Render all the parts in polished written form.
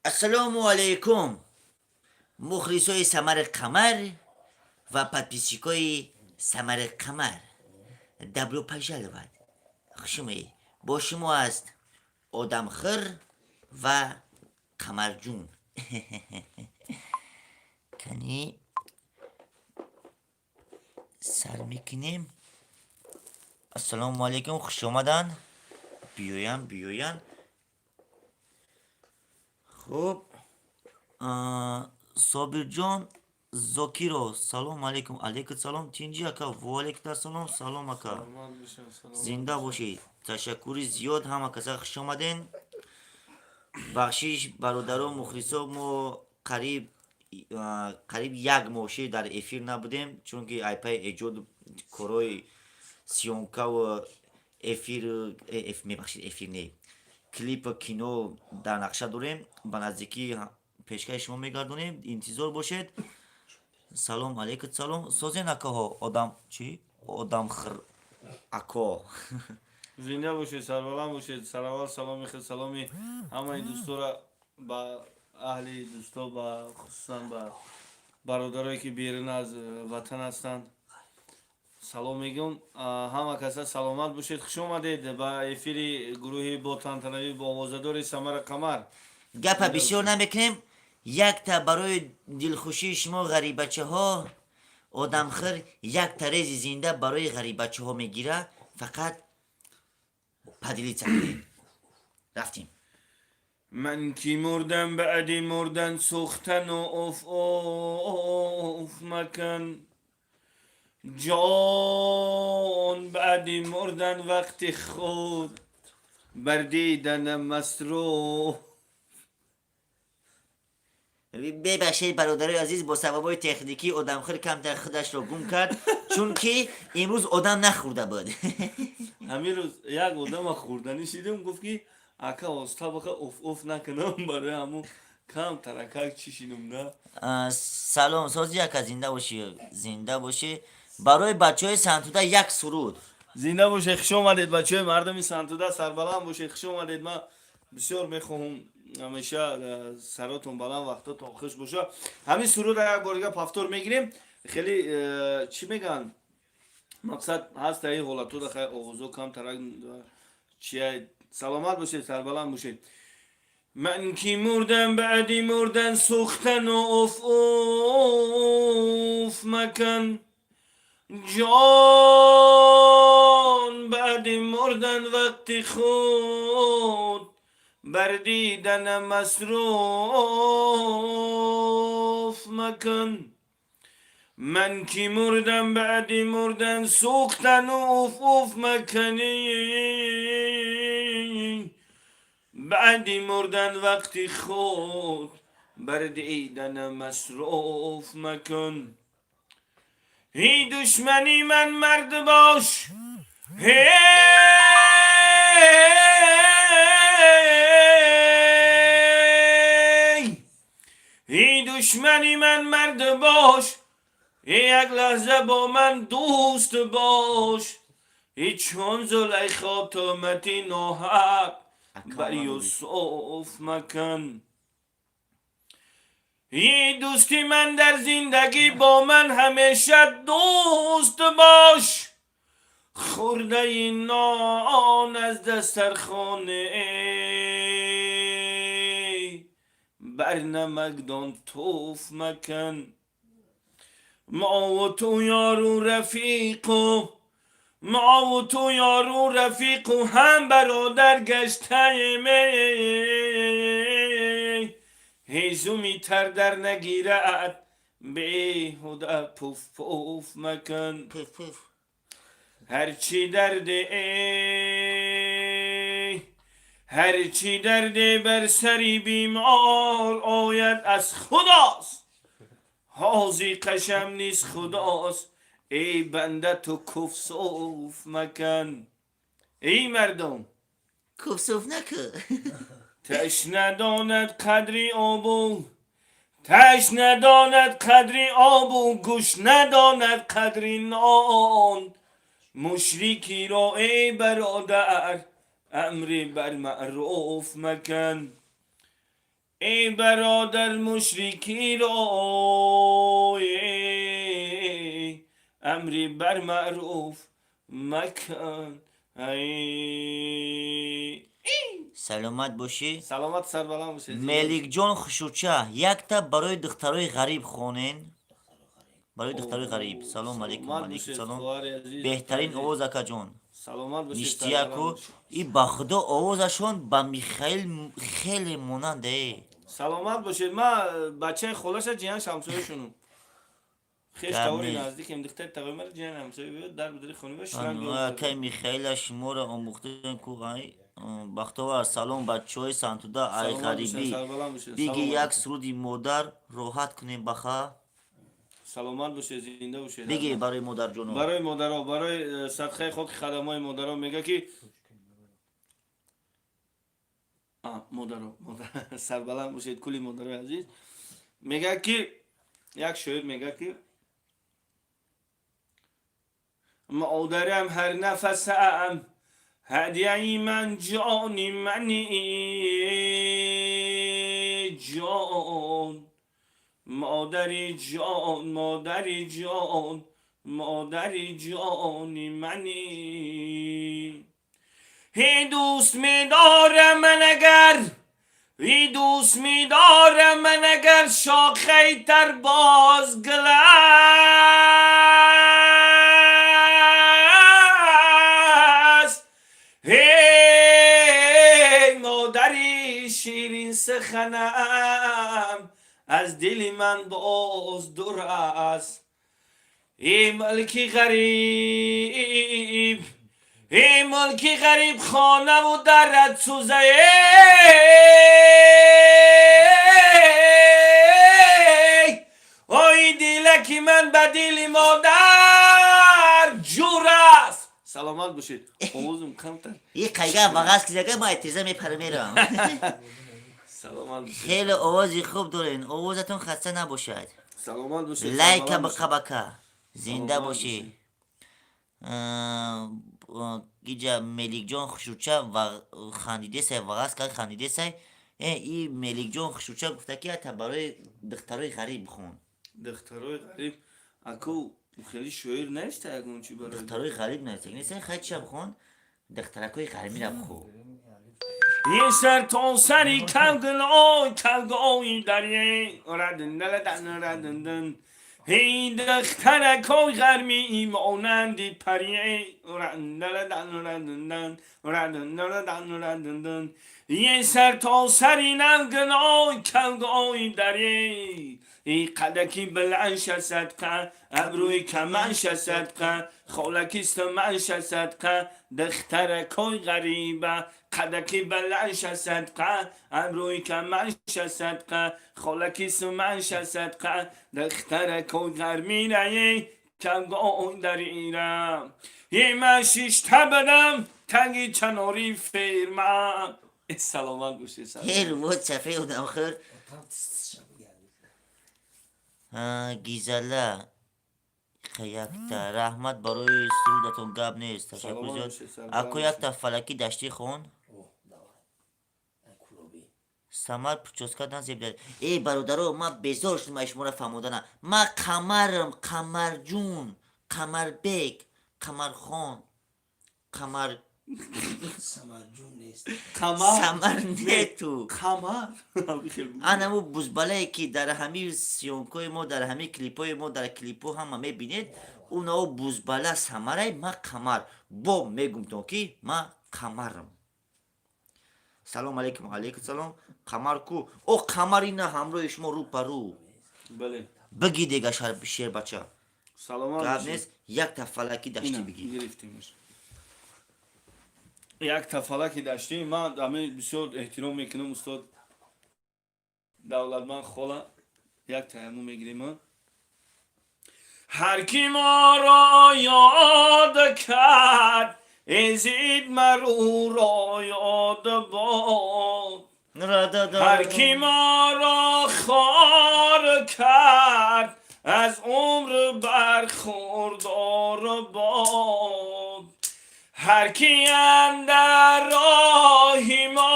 Ассалому алайкум, мухлисои Самари Қамар ва подписчикои Самари Қамар. Добро пожаловать. Хушумед. Бо шумо аст Одамхир ва Қамарҷун. Кани сар мекунем. Ассалому алайкум, хуш омадан. Биёян, биёян. Хуб, Собирҷон Зокиров, салом алейкум. Алейкум салом. Тинҷи, ака? Ваалейкум ассалом. Салом, ака, зинда бошед. Ташаккури зиёд, ҳама каса хуш омаден. Бахшиш, бародаро, мухлисо, мо қариб як моҳ дар эфир набудем, чунки айпай эҷод, корҳои съёмкаву эфир, мебахшид, эфир не, клип, кино дар нақша дорем, ба наздикӣ пешкаши шумо мегардонем, интизор бошед. Салом алейкум, салом. Созен, акаҳо? Одам чӣ, одамхир ако. Зинда бошед, сарбаланд бошед. Сараввал саломи хел, саломи ҳамаи дӯстора ба аҳли дӯсто, ба хусусан ба бародарое, ки берун аз ватан ҳастанд, салом мегӯм. Ҳама каса саломат бошед. Хуш омадед ба эфири гурӯҳи бо тантанавӣ, бо овозадори Самара Қамар. Гапа бисёр намекунем. Якта барои дилхушии шумо, ғарибачаҳо, Одамхир як тарези зинда барои ғарибачаҳо мегира. Фақат поделиться кунед. Рафтем. Ман ки мурдам, баъди мурдан сӯхтану уф уф макан. Ҷон, баъди мурдан вақти худ бар диданам масруф. Бебахшед, бародарои азиз, бо сабабҳои техникӣ Одамхир камтар худашро гум кард, чунки имрӯз одам нахӯрда буд. Ҳамин рӯз як одама хӯрданӣ шидем, гуфт, ки ака, оста баха, уф уф накунам, барои ҳамун кам таракак чишинум на. Салом, сози, ака, зинда бошӣ, зинда бошӣ. Барои бачаҳои Сантуда як суруд. Зинда бошед, хуш омадед, бачаҳои мардуми Сантуда, сарбаланд бошед, хуш омадед. Ман бисёр мехоҳам, ҳамеша саротон баланд, вақтотон хуш боша. Ҳамин суруда як бор дига повтор мегирем. Хеле чӣ мегӯянд, мақсад ҳаст ин ҳолатода, хай, овозо камтарак чия. Саломат бошед, сарбаланд бошед. Ман ки мурдам, баъди мурдан сӯхтану уф уф макан. Ҷон, баъди мурдан вақти худ бар диданам масруф макун. Ман ки мурдам, баъди мурдан сӯхтану уф уф маканӣ. Баъди мурдан вақти худ бар диданам масруф макун. Эй душмани ман, мард бош. Эй, эй душмани ман, мард бош, як лаҳза бо ман дӯст бош. Эй, чун Зулайхо тӯҳмати ноҳақ бар Юсуф макун. Эй дӯсти ман, дар зиндагӣ бо ман ҳамеша дӯст бош. Хӯрдаи нон аз дастархоне бар намакдон туф макун. Мову ту ёру рафиқу, мову ту ёру рафиқу ҳам бародар гаштаем. Ҳезуми тар дар нагирад, беҳуда пуф пуф макун. Пуф пуф. Ҳарчи дарде бар сари бемор ояд, аз худост, ҳози қашам низ худост. Эй банда, ту куфсуф макун. Эй мардум, куфсуф накун. Ташна донад қадри обу, ташна донад қадри обу, гӯш надонад қадри нон. Мушрикиро, эй бародар, амри бар маъруф макун. Эй бародар, мушрикиро амри бар маъруф макун. Саломат бошӣ. Саломат, сарбаланд бошед. Меликҷон Хушуча, якта барои духтарои ғариб хонен, барои духтарои ғариб. Салом алейкум. Алейкум салом. Беҳтарин овоз, акаҷон. Саломат бошед. Ништияку и ба худо, овозашон ба Михаил хеле монанде. Саломат бошед. Ма бачаи холаша, ҷиян шамсояшунум, хеш тавори наздикем. Духтари тағои ҷиян ҳамсоя биёд, дар бидари хони. Акай Михаила шуморо омӯхтем ку. Бахтовар, салом, бачаҳои Сантуда. Ай ғарибӣ биги, як суруди модар роҳат кунем баха. Саломат бошед, зинда бошед. Биги барои модарҷоно. Барои модаро, барои садқаи хоки хадамои модаро. Мега ки модаро, сарбаланд бошед, кули модарои азиз. Мега ки як шоир мега ки: модарам ҳар нафасам ҳадияи ман, ҷони мани, ҷон модари ҷон, модари ҷон, модари ҷони мани. Ҳе дӯст медорам ман агар, и дӯст медорам ман агар шохаи тар боз гул аст. Эй модари ширин суханам аз дили ман боз дур аст. Эй мулки ғариб, эй мулки ғариб, хонаву дарат сӯза. Ой, дилаки ман ба дили модар ҷур аст. Саломат бошед. Овозум камтар. И қайга вағаз кизага, ма тирза мепара мерам. Саломат бошед. Хеле овози хуб дорен, овозатон хаста набошад. Саломат бошед. Лайка бақабака, зинда бошӣ. Иҷа Меликҷон Хушуча хандидесай, вағаз кард, хандидесай. И Меликҷон Хушуча гуфта ки ата барои духтарои ғариб хон. Духтарои ғариб, аку хеле шоир неста, ягон чи барои духтарои ғариб неста, неста. Хай, чия бихон? Духтаракои ғарибира бихо. Сар то сари кавгилой, кавгои дарье радиндаладан. Эй духтаракои ғармӣ монанди парие радиндаладан радиндаладан. Е сар то сари навгилой, кавгои дарье. И қадаки баланша садқа, абрӯи каманша садқа, холаки суманша садқа, духтаракои ғариба. Қадаки баланша садқа, абрӯи каманша садқа, холаки суманша садқа, духтаракои ғармирае, кавгои дарира. Е ман шишта будам таги чанори ферма. Саломат бошед. Ҳер вот сафе одамхӯр. Гизала якта, раҳмат барои сурудатон, гап нест, ташаккур зиёд. Ако, якта фалаки даштӣ хон. Самар прическа назеб. Эй, бародаро, ман безор шудам аз шуморо фаҳмодана. Ман Қамарам, Қамарҷун, Қамарбек, Қамархон, Қамар. Самар нету. Қамар. Анаму бузбалае, ки дар ҳамин съёмкои мо, дар ҳамин клипҳои мо, дар клипҳо ҳама мебинед, унао бузбала Самарай, ма Қамар. Бо мегумтон, ки ма Қамарам. Салом алейкум. Алейкум салом. Қамар ку? О, Қамар ина ҳамроҳи шумо рӯ ба рӯ. Биги дега, шербача. Гап нест, якта фалаки даштӣ биги. Як тафалаки даштӣ. Ман ами бисёр эҳтиром мекунам устод Давлатманд хола. Як таяммум мегирем. Ҳар ки моро ёд кард, эзид мар ӯро ёд бод. Ҳар ки моро хор кард, аз умр бархурдор бод. Ҳар ки андар роҳи мо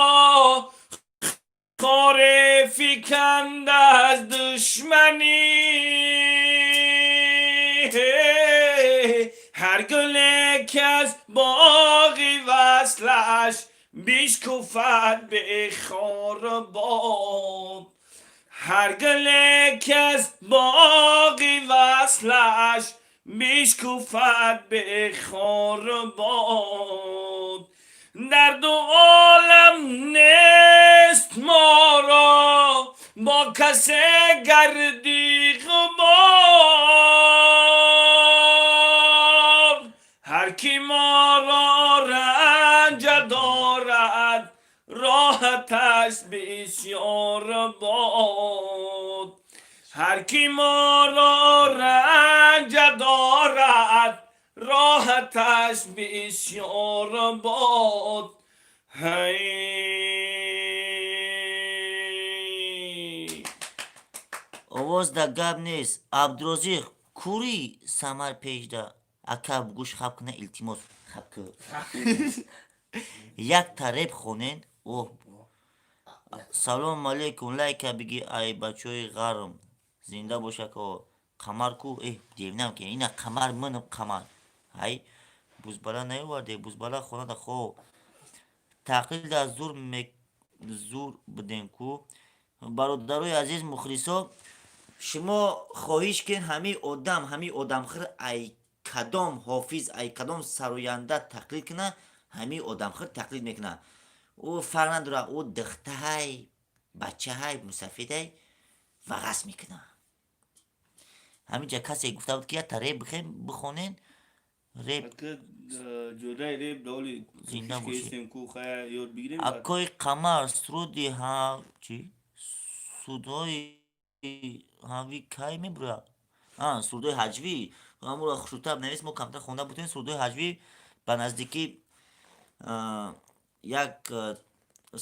Хоре фиканд аз душманӣ. Ҳар гуле ки аз боғи васлаш бишкуфад, бехор бод. Ҳар гуле ки аз боғи васлаш бишкуфад, бехор бод. Дар ду олам нест моро бо касе гарди ғубор. Ҳар ки моро ранҷа дорад, роҳаташ бисёр бод. Ҳар ки моро ранҷа дорад, роҳаташ бисёр бод. Ҳай. Овоз да гап нест. Абдурозиқ кури самар пешда. Ака, гӯш хаб куна, илтимос. Хаб ку. Якта реп хонен. Оҳ. Салому алейкум, лайка биги, ай бачои ғарм. Зинда бош, ако. Қамар ку? Э, девнам ки ина Қамар манам Қамар. Ҳай, бузбала наёварде, бузбала хонада хоб. Тақлид аз зур зур будем ку. Бародарои азиз, мухлисо, шумо хоҳиш кунед, ҳамин одам, ҳамин одамхӯр ай кадом ҳофиз, ай кадом сароянда тақлид куна, ҳамин одамхӯр тақлид мекунад. Ӯ фарқ надорад, ӯ духтаҳай, бачаҳай, мусафидай, вағас мекунад. Ҳаминҷа касе гуфта буд, ки якта реп бихем, бихонен, реп. Ҷодаи реп доли. Зинда бошед. Ку хая ёд бигирем. Акои Қамар, суруди ҳа чи судҳои ҳави кай мебурояд? Сурудҳои ҳаҷвӣ ҳамуро хушрӯтар навис, мо камтар хонда будем. Сурудҳои ҳаҷвӣ ба наздикӣ як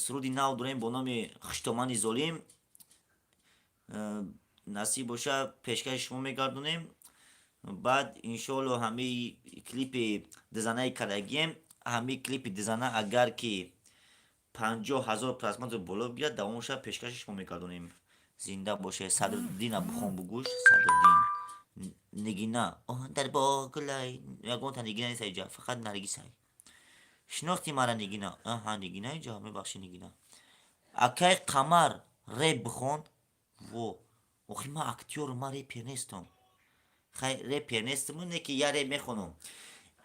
суруди нав дорем бо номи «Хуштомани золим». Насиб боша, пешкаши шумо мегардонем. Баъд, иншоалло, ҳамаи клипи дизанаи кардагием. Ҳамаи клипи дизана агар ки 50 000 просмотр боло бигирад, давомша пешкаши шумо мегардонем. Зинда боше. Садриддина бухон, бугӯш Садриддин. Нигина дар боғгулай, ягонта Нигина нест иҷа, фақат Наргисай. Шинохти мара, Нигина? Аҳа, Нигина иҷа. Мебахши, Нигина. Акай Қамар, реп бихон. Во, охи, ман актёру, ман репер нестам. Хай, репер нестаму, не ки я реп мехонам.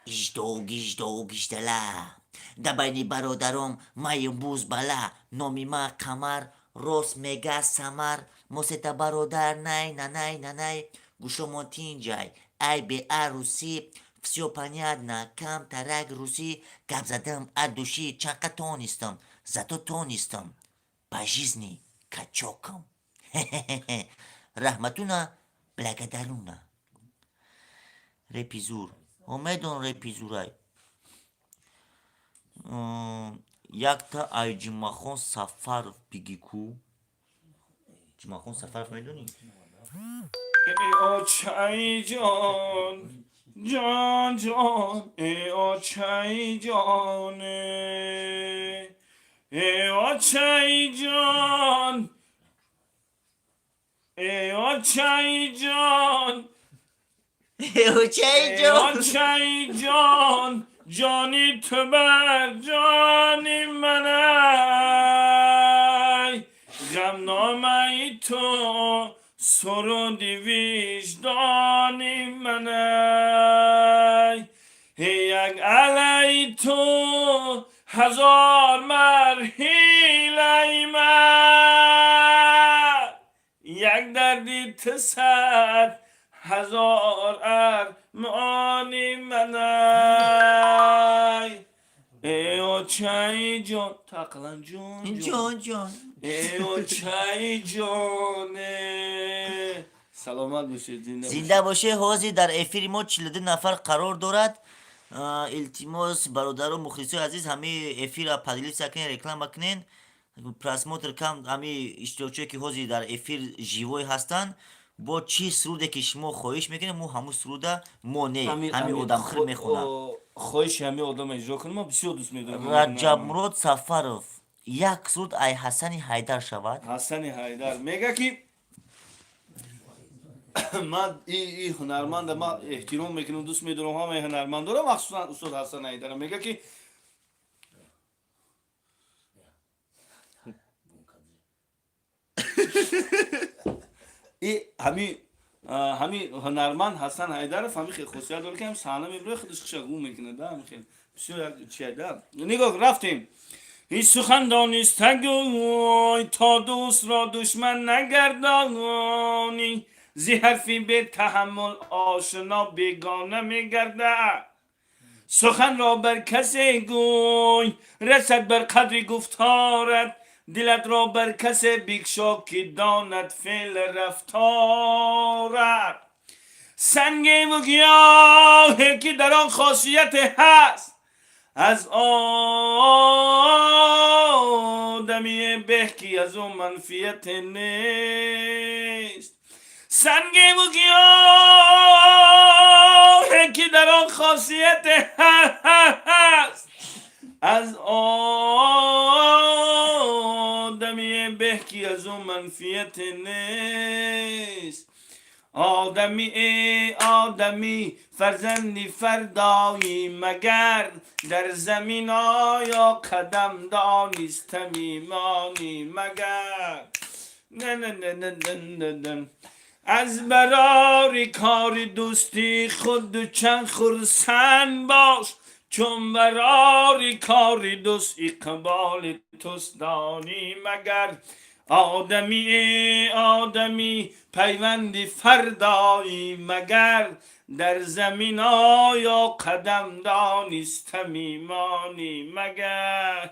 Иждо гиждо гиждала, да байни бародаром маю буз бала. Номи ма Қамар, рост мега Самар. Мо сета бародар, най нанай нанай. Гӯшомон тинҷай, ай бе арӯсӣ. Всё понятно, кам тарак русӣ. Гап задам от души, чанқа тонистам, зато тонистам. По жизни качокам. Раҳматуна, благодаруна. Репи зур, омедон, репи зурай. Якта ай Ҷумъахон Сафаров биги ку. Ҷумъахон Сафаров медонӣ? Очаи ҷон, ҷон, ҷон, э очаи ҷон, э очаи ҷон, э очаи ҷон. Очаи э ҷон. Очаи ҷон, ҷони ту бар ҷони манай. Ғамномаи ту суруди виҷдони манай. Як алайи ту ҳазор марҳилаи ман, як дарди ту сад ҳазор армони манай. Э очаи ҷон, тақлан, ҷон, ҷон. Ҷон, ҷон. Э очаи ҷоне. Саломат бошед, зинда. Зинда боше. Ҳозир дар эфири мо 42 нафар қарор дорад. Илтимос, бародару мухлисои азиз, ҳамаи эфирро поделиться кунед, реклама кунед. Просмотр кам, ҳамаи иштирокчие ки ҳозир дар эфир живой ҳастанд, бо чӣ суруде ки шумо хоҳиш мекунед, мо ҳамун суруда, мо не, ҳамин одамхӯр мехонад. Хоҳиши ҳамин одам иҷро кунем, ман бисёр дӯст медорам. Раҷабмурод Сафаров. Як суруд ай Ҳасани Ҳайдар шавад. Ҳасани Ҳайдар мега, ки ман и ҳунарманда ман эҳтиром мекунам, дӯст медорам ҳамаи ҳунармандора, махсусан устод Ҳасан Ҳайдара. Мега, ки и ҳами ҳунарманд Ҳасан Ҳайдаров ҳами хел хусусият дорад, ки ҳам саҳна мебирояд, худаш хиша гум мекунад да, ҳами хел бисёр як чия да. Нигоҳ, рафтем. Ҳеҷ сухан дониста гӯй, то дӯстро душман нагардонӣ. Зи ҳарфи бетаҳаммул ошино бегона мегардад. Суханро бар касе гӯй, расад бар қадри гуфторат. Дилатро бар касе бикшо, ки донад феъл рафторат. Сангеву гиёҳе, ки дар он хосияте ҳаст, аз одамие беҳ, ки аз ӯ манфиате нест. Сангеву гиёҳе, ки дар он хосияте ҳаст, аз одамие беҳ, ки аз ӯ манфиате нест. Одамӣ, одамӣ, фарзанди фардоӣ, магар дар замин оё қадам дониста мемонӣ магар? Не, не, не, не, не, не, не. Аз барори кори дӯстӣ худу чанд хурсанд бош, чун барори кори дӯст иқболи туст донӣ магар. Одамӣ, одамӣ, пайванди фардоӣ, магар дар замин оё қадам дониста мемонӣ магар?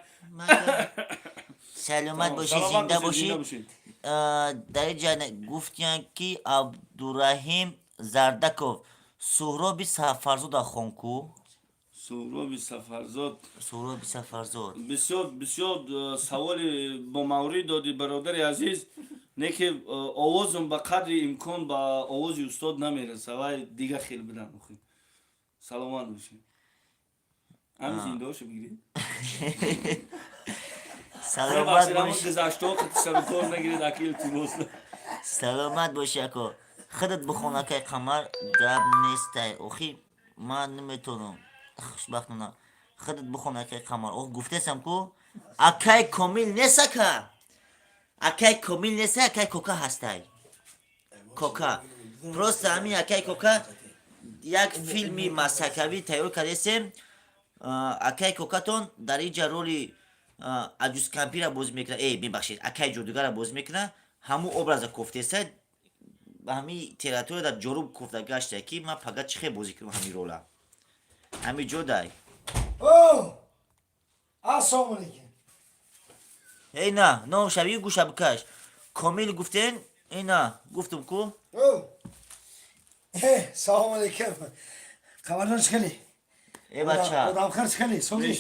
Саломат бошӣ, зинда бошӣ. Дар ин ҷа гуфтиянд, ки Абдураҳим Зардаков, Суҳроби Сафарзода хонку. Суҳроби Сафарзод. Суҳроби Сафарзод. Бисёр, бисёр саволи бомаврид додӣ, бародари азиз. Не ки овозум ба қадри имкон ба овози устод намераса, вай дига хел бидан. Охи, саломат бошӣ, ҳами зиндаошо бигиред. Саломат бош. Гузаштао сарукор нагиред, аки, илтимос. Саломат бошӣ, ако. Худат бихон, акай Қамар, гап нестай. Охи, ман наметонам, хушбахтона. Худат бихон, акай Қамар. Ох, гуфтесам ку, акай Комил нест, ака. Акай Комил нест, акай Кока ҳастай. Кока просто ҳамин акай Кока як филми масхакавӣ тайёр кардесем. Акай Кокатон дар ин ҷа роли аҷузкампира бозӣ мекунад, мебахшед, акай ҷодугара бозӣ мекунад. Ҳамун образа кофтеса, ҳамин территория дар ҷоруб кофта гашта, ки ман пага чӣ хел бозӣ кунам ҳамин рола. Ҳамин ҷо дай. Ассалому алейкум. Эй, на ном шаби гӯша бикаш. Комил гуфтен, ина гуфтум ку. Салому алейкум, Қамарҷон, чӣ хеле? Э, бача. Одамхар, чӣ хеле? Сози?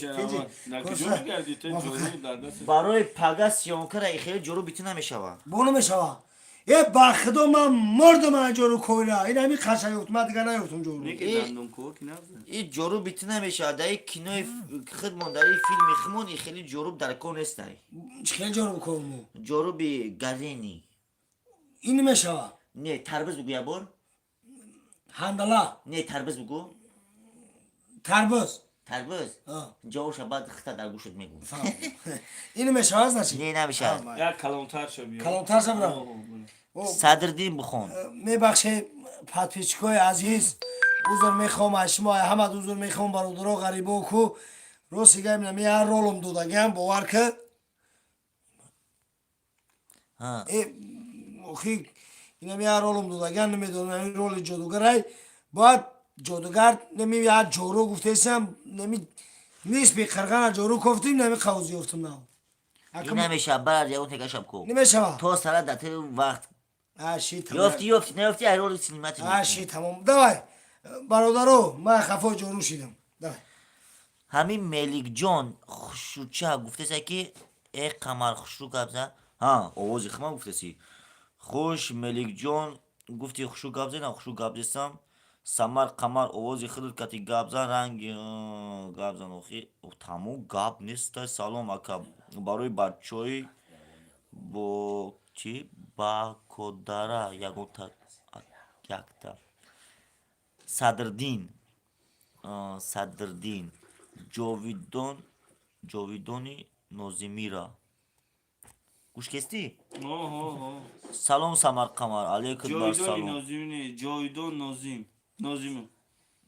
Барои пага съёмкара хеле ҷору битӣ намешава. Бо намешава. Э, ба худо, ман мурдам аз ҷору ковира. Ин ҳами қаша ёфт, ман дигар наёфтум ҷору. И ҷору битӣ намешава. Дар и кинои худмон, дар и филми худмон и хеле ҷоруб дар кор нестай. Чӣ хеле ҷору ковмо? Ҷоруби гарени. Ин намешава. Не, тарбиз бугӯ як бор. Ҳандала. Не, тарбиз бугӯ. Тарбуз. Тарбуз. Ҷавобша баъд хита дар гӯшат мегӯ. Ин намешава, значит? Не, намешавад. Як калонтар ша биё. Калонтар ша бирам. Садриддин бихон. Мебахше, подписчикои азиз, узр мехоҳам аз шумо, ҳамат узр мехоҳам, бародаро, ғарибо ку. Рости гап, нами ҳар ролум додагиам, бовар ки, охи, инами ҳар ролум додагиам, намедонам, ин роли ҷодугарай бояд ҷодугар нами як ҷору гуфтесам, нами нисби қирғана ҷору кофтим, нами қавз ёфтум нав. Ин намешава, барад ягон тегашаб ку. Намешава. То сара дар ти вақт ёфти, ёфти, наёфти, ай роли синимати. Аши, тамом, давай, бародаро, ман хафо ҷору шидам, давай. Ҳамин Меликҷон хушрӯча гуфтеса, ки э, Қамар, хушрӯ гап за. Ҳа, овози хима гуфтеси. Хуш, Меликҷон, гуфти хушрӯ гап зена, хушрӯ гап зесам. Самар Қамар, овози худат кати гап зан, ранги гап зан. Охи тамом гап неста. Салом, ака, барои бачаҳои бо чи Бакодара ягонта якта. Садрдин, Садрдин, Ҷовидон, Ҷовидони Нозимира гӯш кестӣ? Салом, Самар Қамар, алейкум бар салом. Ҷовидон Нозим, Нозимов.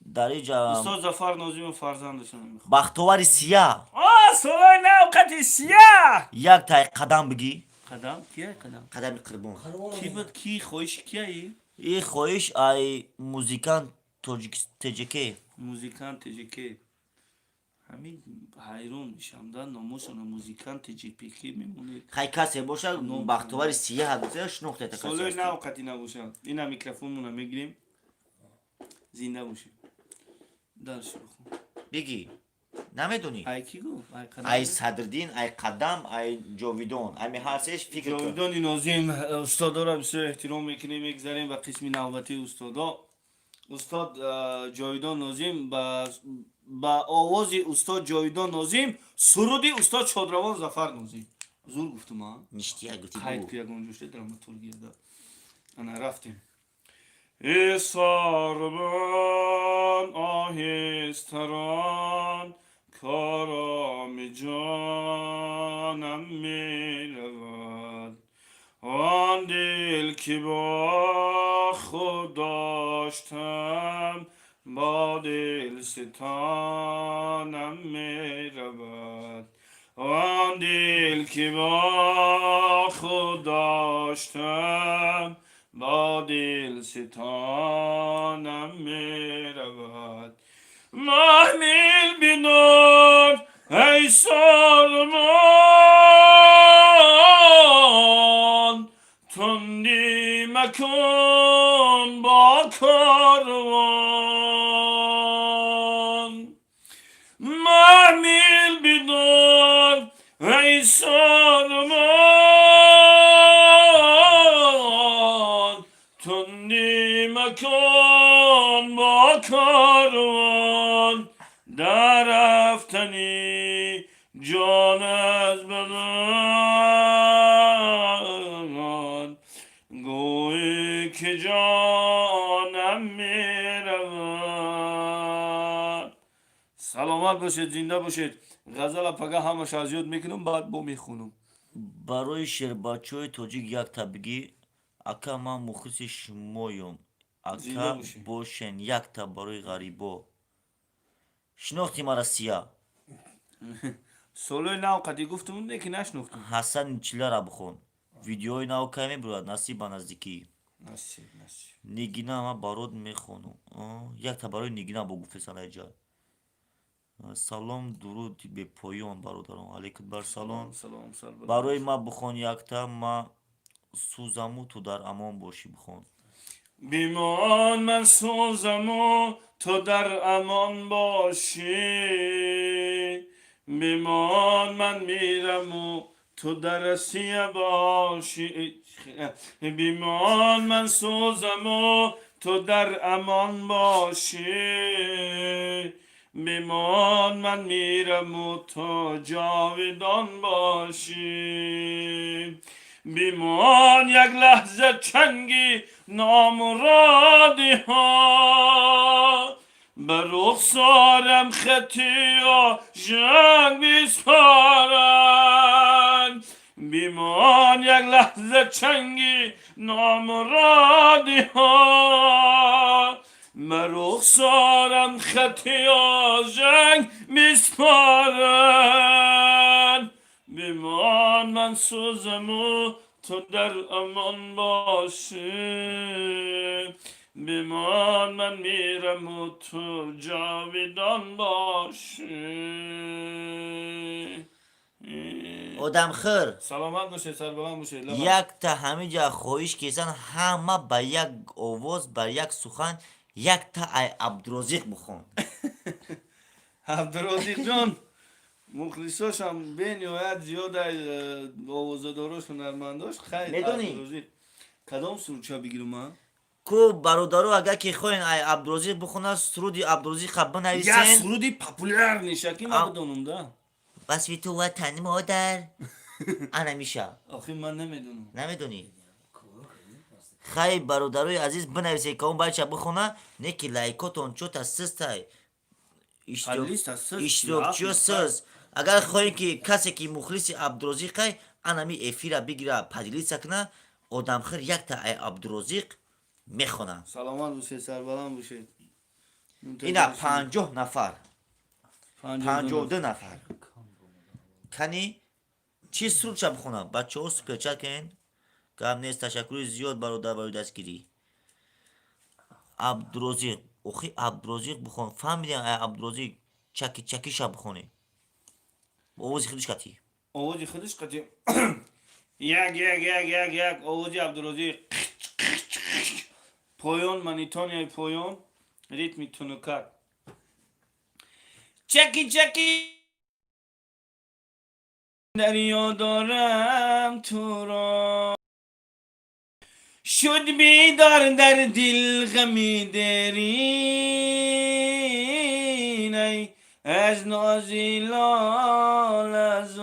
Дар иҷа Устод Зафар Нозимов фарзандашон. Бахтовари Сия. Солои нав қати Сия. Як тай қадам бигӣ. Қадам кия, қадам? Қадами Қурбон. Ки буд, ки хоҳиши кияи? И хоҳиш ай музикант тоҷик теҷеке. Музикант теҷеке. Ҳамин ҳайрон мешам да, номошона музикант теҷепк мемонед. Хай, касе боша, Бахтовари Сия шинохтета. Солои нав қати набошад, ина микрофонмона мегирем, зинда бошем, дальше бихон. Бигӣ, намедонӣ? Ай ки гуфт? Ай қадам? Ай Садриддин, ай Қадам, ай Ҷовидон, ами ҳар сеш фикр кун. Ҷовидони Нозим. Устодоро бисёр эҳтиром мекунем. Мегзарем ба қисми навбатии устодо. Устод Ҷовидон Нозим, ба овози устод Ҷовидон Нозим, суруди устод Шодравон Зафар Нозим. Зур гуфтум, а? Ништия гуфти. Қайд ку, ягон ҷоште драматургия да. Ана, рафтем. Э сарбон, оҳистарон, короми ҷонам меравад. Он дил ки бо худ доштам, бо дилситонам меравад. Он дил ки бо худ доштам, бо дилситонам меравад. Маҳмил бидор, эй сармон, тундӣ макун бо корвон. Маҳмил бидор, эй сармон, тундӣ макун бо корвон. Дар рафтани ҷон аз бадан, гӯӣ ки ҷонам меравад. Саломат бошед, зинда бошед. Ғазала пага ҳамаш аз ёд мекунам, баъд бо мехонам. Барои шербачаҳои тоҷик якта бигӣ, ака, ман мухлиси шумоём, Зинда ака. бошед. Бошен, якта барои ғарибо. Шинохти мара, Сия? Солои нав қади гуфтум, не ки нашнохтум. Ҳасани Чилара бихон. Видеои нав кай мебурад? Насиб, ба наздикӣ. Насиб, насиб. Нигина, ман барот мехонам. Якта барои Нигина бо гуфтесан айҷа. Салом, дуруди бепоён, бародарон, алейкум бар салом. Салом, сарбаланд. Барои ма бихон якта, ма сӯзаму ту дар амон бошӣ, бихон. Бимон, ман сӯзаму ту дар амон бошӣ. Бимон, ман мираму ту дар Россия бошӣ. Бимон, ман сӯзаму ту дар амон бошӣ. Бимон, ман мираму ту ҷовидон бошӣ. Бимон, як лаҳза чанги номуродиҳо ба рухсорам хатиё жанг биспоранд. Бимон, як лаҳза чанги номуродиҳо ба рухсорам хатиё жанг биспоранд. Бимон, ман сӯзаму ту дар амон бошӣ. Бимон, ман мираму ту ҷовидон бошӣ. Одамхӯр. Саломат бошед, сарбаланд бошед. Якта ҳамиҷа хоҳиш кесан, ҳама ба як овоз, ба як сухан, якта ай Абдурозиқ бихон. Абдурозиқҷон мухлисошам бениҳоят зиёд, овозадорош, ҳунармандош. Хайр. Медонӣ? Абдурозиқ, кадом сурудча бигирам, а? Ку бародаро, агар ки хоҳен ай Абдурозиқ бихонад, суруди Абдурозиқа Я бинависен. Суруди популярный ша, ки ман бидонам да. Васфи ту ватан модар ана миша. Охи, ман намедонам. Намедонӣ? Хай, бародарои азиз, бинависед, ка он бача бихона. Не ки лайкотон чота систай. Подлиста сист, Иштирокчиё нафт, сист. Агар хоҳем, ки касе ки мухлиси Абдурозиқай, анами эфира бигира, поделиться куна, одамхир якта ай Абдурозиқ мехона. Саломат бошед, сарбаланд бошед. Ина 50 нафар, 52 нафар. Кани, чӣ сурудша бихонам? Бачаҳо, суперчат кунен, гап нест. Ташаккури зиёд, бародар, барои дастгирӣ. Абдурозиқ, охи, Абдурозиқ бихон. Фаҳмидем, ай Абдурозиқ чаки чакиша бихонем, овози худиш кати. Овози худиш қати. Як, як, як, як, як. Овози Абдурозиқ, поён, монотонияи поён, ритми тунукак, чаки чаки. Дарё дорам туро, шуд бедор дар дил ғами дерин, ай аз нози лолазор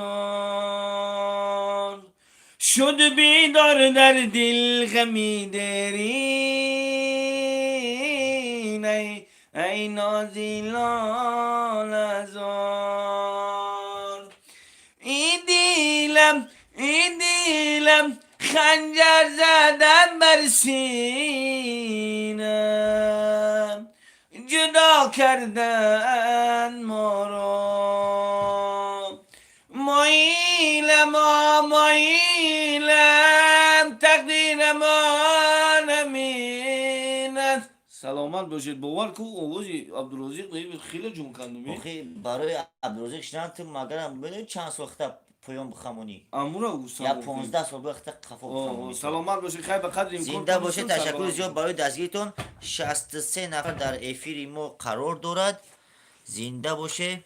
шуд бедор дар дил ғами дерин, ай ай нози лолазор. Ин дилам, ин дилам, ханҷар задан бар синам, ҷудо кардан моро. Моилам, моилам, тақдирамон ҳамин аст. Саломат бошед. Бовар ку, овози Абдурозиқ хеле ҷон кандум. Охи, барои Абдурозиқ шинан ту магарам медони чанд сол хита поён бихамонӣ? Амура. Я 15 сол бояд хита қафо бихамонӣ. Саломат бошед. Хай, ба қадри имкон. Зинда бошед, ташаккури зиёд барои дастгиритон. 63 нафар дар эфири мо қарор дорад. Зинда боше.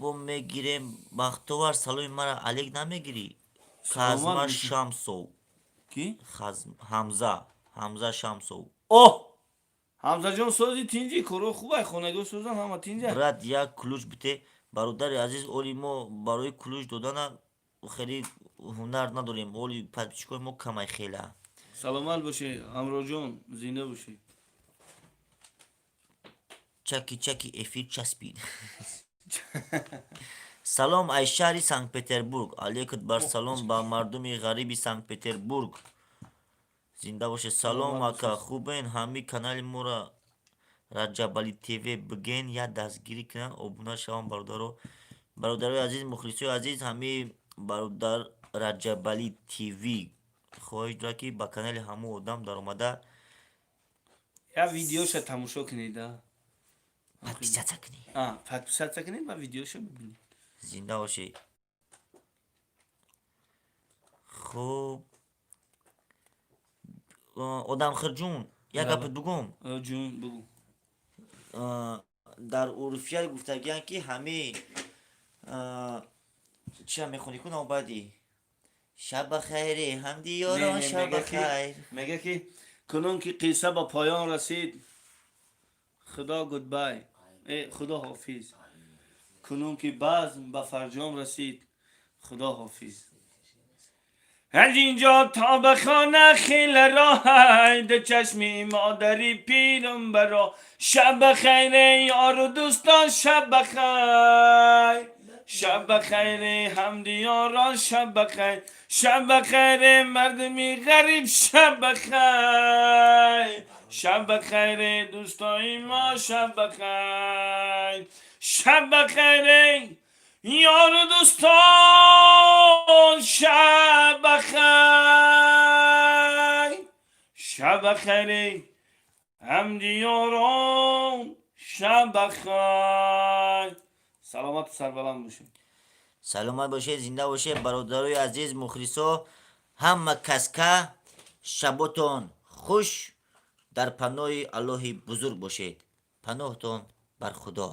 Бо мегирем. Бахтовар, саломи мара алек намегирӣ? Казма Шамсов. Ки? Ҳамза, Ҳамза Шамсов. Оҳ, Ҳамзаҷон, сози, тинҷи? Коро хубай, хонагиҳо созан, ҳама тинҷа? Брат, як ключ бите. Бародари азиз, оли мо барои ключ додана хеле ҳунар надорем, оли подписчикои мо камай хела. Саломат бошӣ, ҳамроҳҷон, зинда бошӣ. Чаки чаки эфир часпид. Салом ай шаҳри Санкт Петербург. Алейкут бар салом ба мардуми ғариби Санкт Петербург. Зинда бошед. Салом, ака, хубен? Ҳами канали моро Раҷабали ТВ биген, як дастгирӣ кунанд, обуна шаванд бародаро. Бародарои азиз, мухлисои азиз, ҳами бародар Раҷабали ТВ хоҳиш дорад, ки ба канали ҳамун одам даромада як видеоша тамошо кунед. Подписаться кунед. Подписаться кунед ва видеоша бибинед. Зинда бошед. Хуб, одамхирҷун, як гапи дугум. Ҷун, бугу. Дар урфият гуфтагиянд, ки ҳами чия мехонӣ ку навбади шаба хайре, ҳамдиёрон, шаба хайр. Мега, ки кунун ки қисса ба поён расид, худо goodbye, худо ҳофиз. Кунун ки базм ба фарҷом расид, худо ҳофиз. Аз инҷо то ба хона хеле роҳай, ду чашми модари пирам баро. Шаб бахайре, ёру дӯстон, шаб бахайр, шаб бахайре, ҳамдиёрон, шаб бахайр, шаб бахайре, мардуми ғариб, шаб бахайр, шаб бахайре, дӯстои мо, шаб бахайр, шаб бахайре, ёру дӯстон, шаб бахайр, шаб бахайре, ҳамдиёрон, шаб бахайр. Саломату сарбаланд бошед. Саломат бошед, зинда бошед, бародарои азиз, мухлисо, ҳама каска шаботон хуш, дар паноҳи Аллоҳи бузург бошед. Паноҳтон бар Худо.